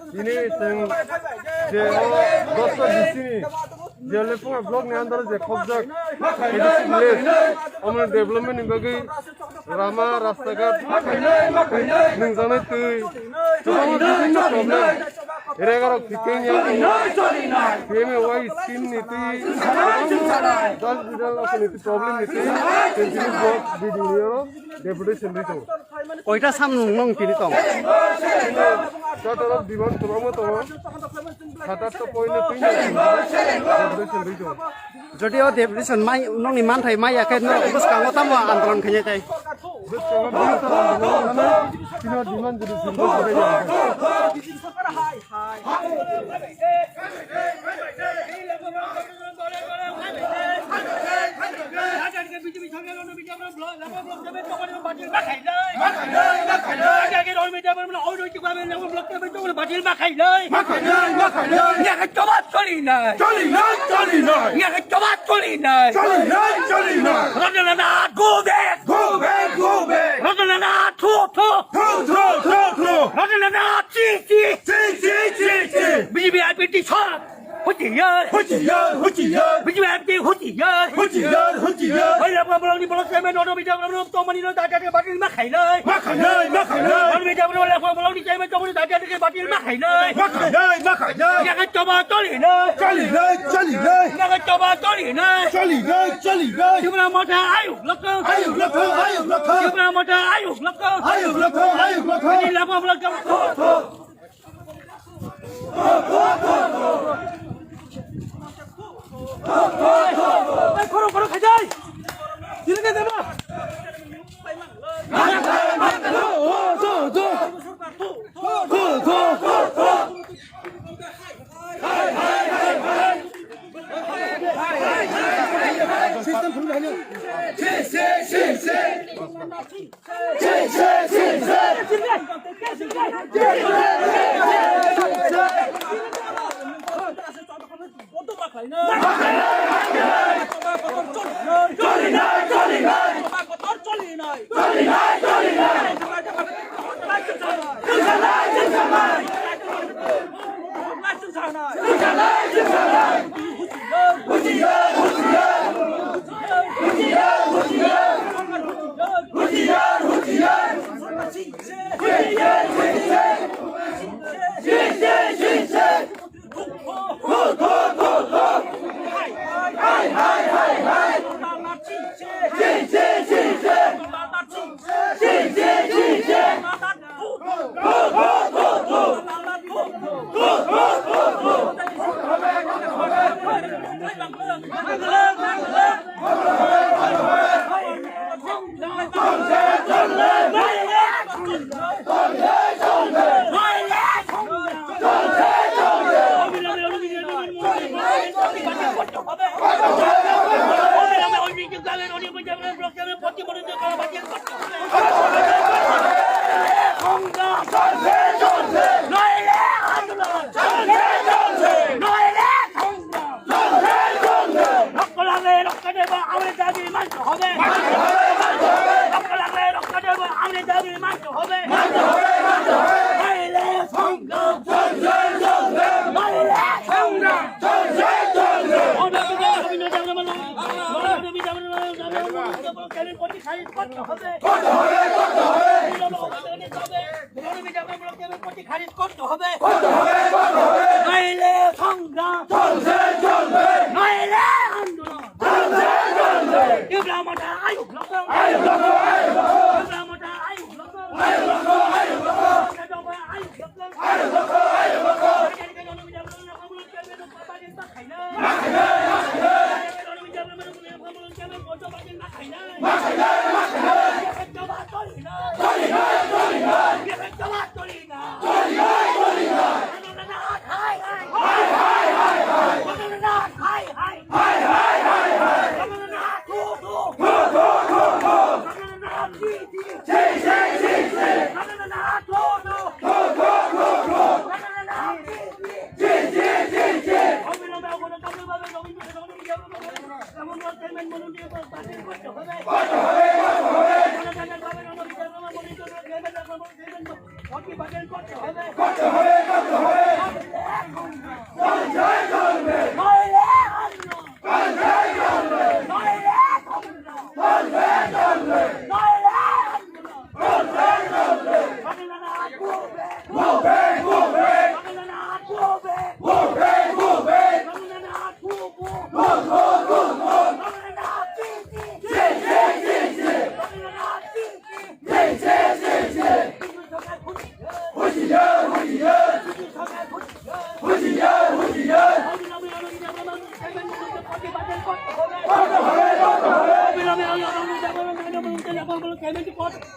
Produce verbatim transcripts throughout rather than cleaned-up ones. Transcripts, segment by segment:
Tini chwng je o dosta D C ni je Lephungra block ni under o je khobjak A D C village, omo ni development ni bagwi lama, rasta ghat, nwngjaknai twi, kwbangma bibhinno problem. Rega rok thik khe wngya. P M A Y scheme ni twi, das bidal ni twi problem ni twi, twenty block B D O ni oro deputation rwi tongo. Koita sam nung nung tini tong? Joto rok demand kwbangma tongo. Sat aat ta point ni twi no deputation rwi tongo. Jodi o deputation mai nokni manthai mai ya khe norok bwskango tamo andolon khainai tai? Bwskango bini tamo andolon khainai, tini o demand jodi simi khe ya. Rajendra Nath, go back! Go back, go back! Rajendra Nath, throw, throw! Throw, throw, throw, throw! Rajendra Nath, chi, chi! Chi, chi, chi, chi! B J P I P T sir! Huchiyar! Huchiyar, huchiyar! B J P I P T huchiyar! Huchiyar, huchiyar! Oi, Lephungra block ni block chairman, auto media block, to mani no, da, da, da, batil ma khainai! Ma khainai, ma khainai! Auto media block, Lephungra block ni chairman, to mani, da, da, da, batil ma khainai! Ma khainai, ma khainai! Yakha choba choli nai! Choli nai, choli nai! Yakha choba choli nai! Choli nai, choli nai! Tipra Motha ayuk lokho! Ayuk lokho, ayuk lokho! Tipra Motha ayuk lokho! Ayuk lokho, ayuk lokho! Ni Lephungra block chairman.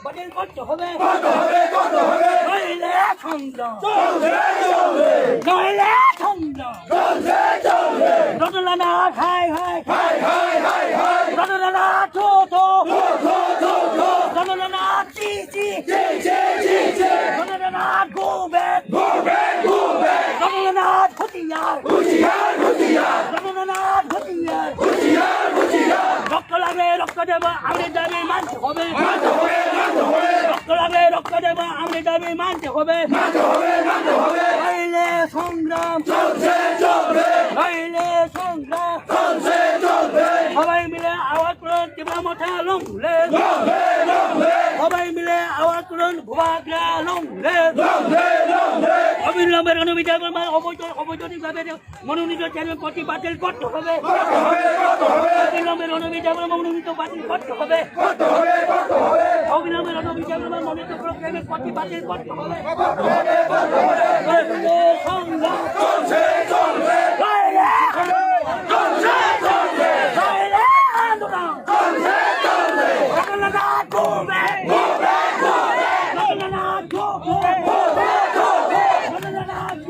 বাতিল করতে হবে। করতে হবে, করতে হবে। নইলে সংগ্রাম। চলবে, চলবে। নইলে সংগ্রাম। চলবে, চলবে। রতনলাল নাথ, হায়, হায়। হায়, হায়, হায়, হায়। রতনলাল নাথ, চো, চো। চো, চো, চো, চো। রতনলাল নাথ, চি, চি। চি, চি, চি, চি। রতনলাল Nath, go back। Go back, go back। Ratanlal নাথ, হুঁশিয়ার। হুঁশিয়ার, হুঁশিয়ার। রতনলাল নাথ, হুঁশিয়ার। হুঁশিয়ার, হুঁশিয়ার। রক্ত লাগবে, রক্ত দেব, আমাদের দাবি মানতে হবে। মানতে হবে, মানতে হবে। রক্ত লাগবে, রক্ত দেব, আমাদের দাবি মানতে হবে। মানতে হবে, মানতে হবে। নইলে সংগ্রাম চলছে, চলবে। নইলে সংগ্রাম চলছে, চলবে। সবাই মিলে আওয়াজ করুন, ত্রিপুরা মথা long live। Long live, long live। সবাই মিলে আওয়াজ করুন, ভুবাগ্রা long live। Long live, long live। অবিলম্বে রণবিজয় বর্মা অবৈধ-, অবৈতনিকভাবে মনোনীত চেয়ারম্যান পদটি বাতিল করতে হবে। করতে হবে, করতে হবে। অবিলম্বে রণবিজয় বর্মা মনোনীত বাতিল করতে হবে। করতে হবে, করতে হবে। অবিলম্বে রণবিজয় বর্মা মনোনীত চেয়ারম্যান পদটি বাতিল করতে হবে। করতে হবে, করতে হবে। সংগ্রাম চলছে, চলবে। চলছে, চলবে। চলছে, আন্দোলন। চলছে, চলবে। রবীন্দ্রনাথ ঘুরবে। ঘুরবে, ঘুরবে। রবীন্দ্রনাথ ঘুরবে। ঘুরবে, ঘুরবে। Rabindranath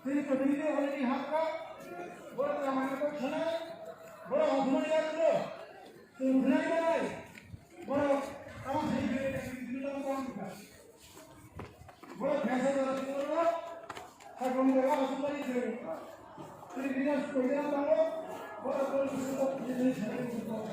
Tini kwthwini tei hwnwi hakha, borok tamo kok sanai, borok hwnwi yakno, chwng hwnwi manai, borok tamo thai hwnwi tamo tamo tamo kha. Borok phaisa jora tini borok, hakhe borok aswk bai chwng, tini bini aswk bai jora tamo, borok borok aswk bai jora tamo.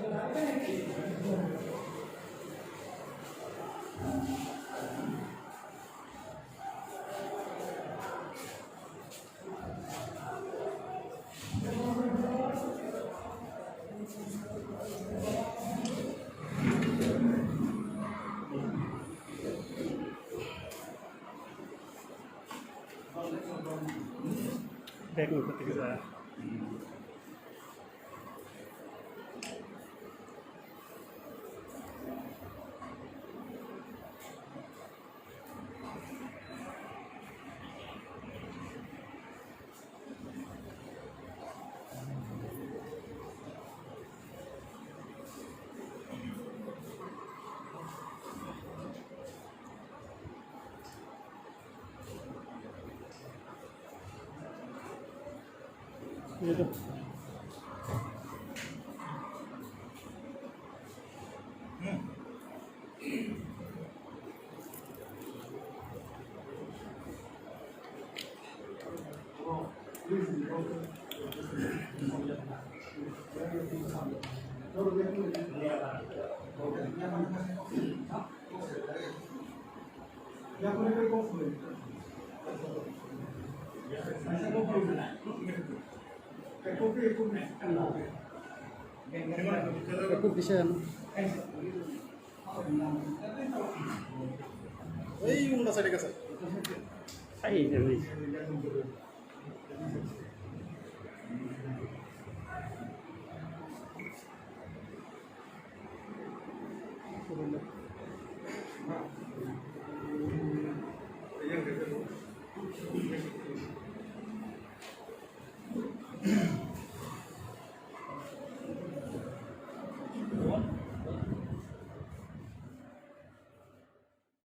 Ei, yung nasa deka sa. Ay, dami.